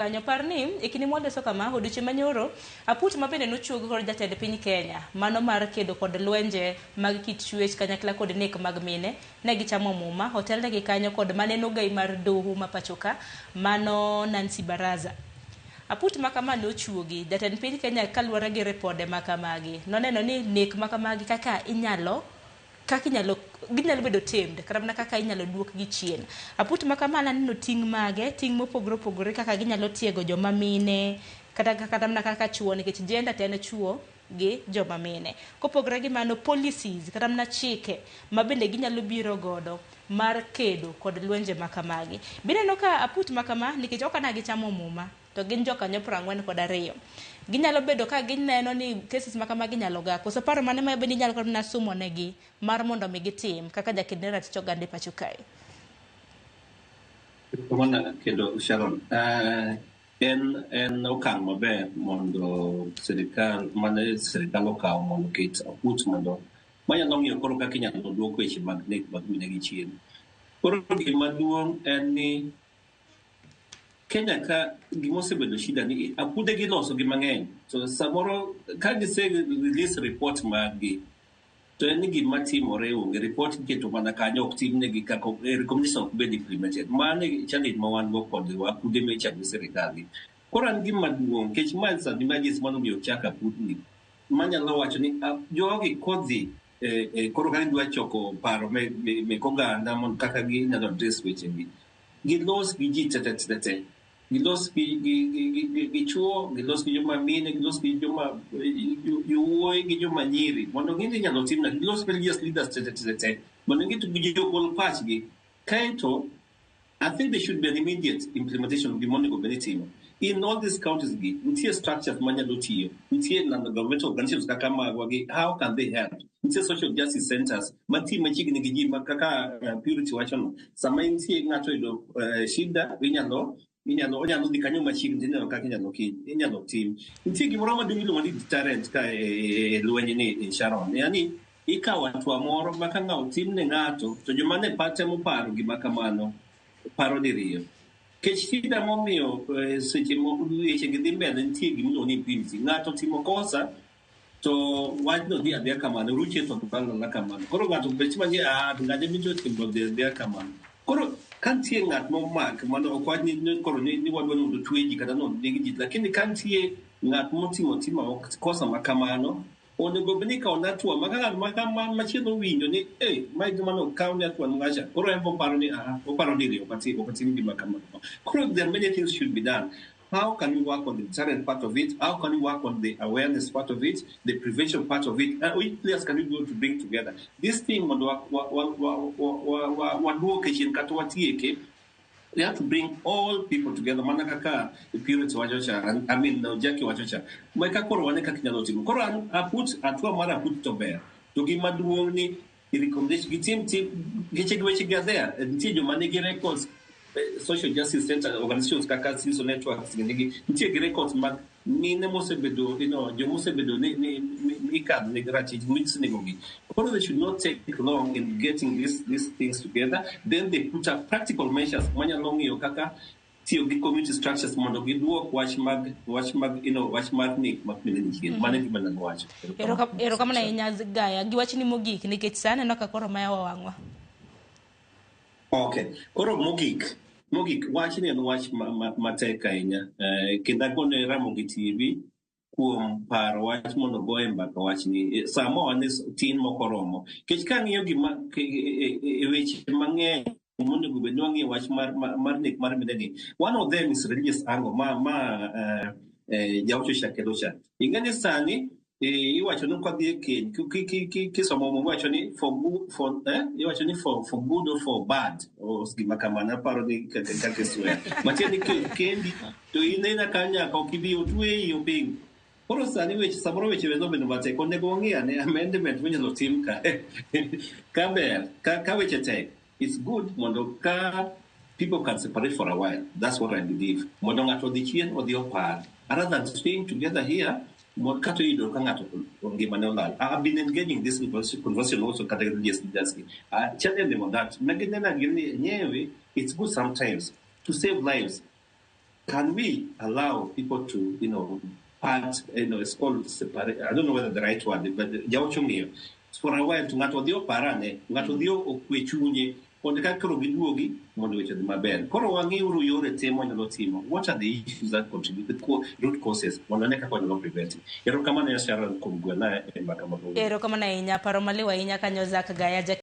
Kanyo par ni e kinde mwandeso kama odiochieng' manyoro aput ma bende nochuog kod jatend piny Kenya mano mar kedo kod lwenje mag kit chwech kanyakla kod nek mag mine ne gichamo muma otelnegi kanyo kod maneno gai mar doho ma pachoka mano Nancy Baraza. Aput ma kama nochuogi jatend piny Kenya kaluwore gi ripode ma kamagi noneno ni nek ma kamagi kaka inyalo kaka inyalo ginyalo bedo tamed kata mana kaka inyalo duokgi chien. Aput ma kama naneno ting' mage, ting' mopogore opogore kaka ginyalo tiego joma mine kata kata mana kaka chuo nikech gender to en chuo gi joma mine. Kopogore gi mano policies kata mana chike ma bende ginyalo biro godo mar kedo kod lwenje ma kamagi. Bineno ka aput ma kama nikech ok ane gichamo muma to gin jokanyo 42. Ginyalo bedo ka gineno ni cases ma kamagi inyalo ga. Koso paro mane ma bende inyalo kata mana sumo negi mar mondo mi gitim kaka jaked ne ratich oganda e pacho kae? Erokamano kendo Sharon. En okang' maber mondo sirikal mane sirikal okawo mondo oket aput mondo manyalo ng'iyo koro kaka inyalo duok weche mag nek mag mine gi chien. Koro gima duong' en ni Kenya ka gimosebedo shida ni apude giloso gi mang'eny to samoro ka gise release report maggi to en ni gima timore onge report iketo mana kanyo ok timnegi kaka recommendation ok bed implemented. Mano e challenge ma wan go kod apude michako gi sirikal gi. Koro an gima duong' nikech ma sani emergency mano ochak apudni manyalo wacho ni jogi kodhi koro ka gidwa choko paro mek oganda mondo kaka ginyalo address wechegi gilos gi ji te te te gilos gi chuo gilos gi joma mine gilos gi joma yowuoyi gi joma nyiri mondo gini inyalo tim nade gilos religious leaders te te te te mondo ji ogol pachgi kaeto I think there should be an immediate implementation of gima onego bed ni itimo. In all these counties gi, nitie structures manyalo tiyo, nitie non-governmental organizations kaka magwa gi, how can they help? Nitie social justice centers mantie machiegni gi ji ma kaka Purity wacho no. Sama nitie ng'ato oyudo shida, inyalo inyalo onyalo dhi kanyo machiegni tineno kaka inyalo inyalo tim. Nitie gimoro maduong' miluongo ni deterrent ka e lweny ni Sharon. Yani ikawo hatua moro ma ka ng'ato otim ne ng'ato to joma ne temo paro gima kamano paro diriyo. Kech shida momiyo seche weche gi dhi mbele nitie gimiluongo ni impunity. Ng'ato otimo kosa to wachno dhi adhiya kamano, ruche to lal alala kamano. Koro ng'ato bet ni ah ng'ane winjo timo dhi adhiya kamano. Koro ka nitie ng'at momak mano ok wach ni koro ni wadwa ni mondo otwe ji kata ni oneg ji, lakini ka nitie ng'at motimo timo kosa ma kamano onego bed ni ikawo ne hatua ma ka ng'at ma machielo owinjo ni eh mae gima nokaw ne hatua ng'acha koro en be oparo ni ah oparo diriyo ok atim gima kamano. Koro there are many things should be done. How can we work on the deterrent part of it? How can we work on the awareness part of it, the prevention part of it? Which players can we go to bring together? This thing mondo waduoke chien kata watieke, we have to bring all people together. Mana kaka Purity wacho cha, I mean Jackie wacho cha. Meka koro wane kaka inyalo timo. Koro an aput, hatua mar aput to ber. To gima duong' ni recommendation gitim tim geche gi weche gi are there. Nitie joma nigi records social justice center organizations kaka CSO networks nigi nitie gi records mag mine mosebedo jomosebedo ni ikadho negi ratich misenegogi. Koro they should not take long in getting these things together. Then they put up practical measures manyalo ng'iyo kaka tiyo gi community structures mondo giduok wach mag wach mar nek mag mine ni chien. Mano e gima nanyalo wacho. Erokamano ahinya Gaya. Gi wachni mogik nikech sa aneno ka koro mayawa wang'wa. Okay. Koro mogik wachni en wach matek ahinya. Kendo agone Ramogi TV kuom paro wach mondo goye mbaka wachni. Sama wan tin mok oromo. Nikech kang'iyo gima e weche mang'eny monego bed ni wang'iyo wach mar nek mar mine gi. One of them is religious angle ma jaocho cha kelo cha. Ing'e ni sani iwacho ni kodhi e keny kisomo muma iwacho ni for good for iwacho ni for good or for bad or gima kamano aparo ni kaka swear. Matiende ni kendi to in ena ka nyaka ok ibi otweyi opingo. Koro sani weche samoro weche nobedo matek onego wang'i ane amendment minyalo tim ka ka ber ka weche tek it's good mondo ka people can separate for a while. That's what I believe. Mondo ng'ato odhi chien odhi opar rather than staying together here mondo kata oyudo ka ng'ato ngimane olal. I have been engaging this conversation also kata religious leaders. I challenge them on that. Maginena gini yenyewe it's good sometimes to save lives. Can we allow people to, part, it's called separate, I don't know whether the right word, but jawacho ng'iyo. For a while, to ng'ato odhi oparane, ng'ato odhi okwe chunye, mondo ka koro giduogi, mondo weche odhi maber. Koro wang'iuru yore te mwanyalo timo. What are the issues that contribute, the root causes, mondo wane kaka wanyalo prevent. Erokamano ya Sharon kuom gwela e mbaka ma kawuono. Erokamano ahinya, paro maliw ahinya kanyo Zack Gaya.